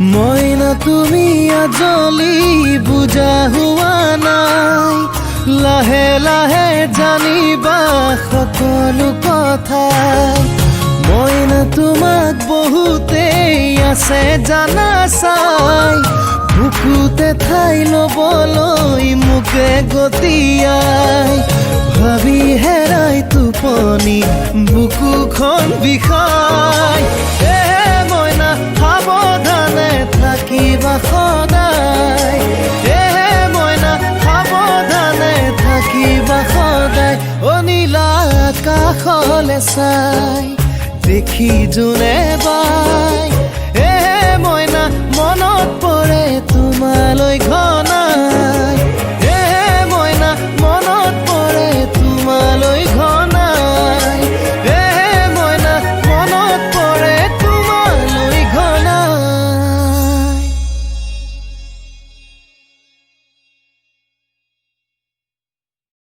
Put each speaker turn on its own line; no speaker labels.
মইনা, তুমি আজলি বুজা হোৱা নাই। লাহে লাহে জানিবা সকলো কথা। মইনা, তোমাক বহুতেই আছে জানা চাই, বুকুতে ঠাই ল'বলৈ মোকে গতিয়াই। ভাবি হেৰাই টোপনি, বুকুখন বিষাই। এ মইনা, সাৱধানে থাকিবা সদায়। এ মইনা, সাৱধানে থাকিবা সদায়। অ নীলা আকাশলে চাই দেখি জোনে বাই।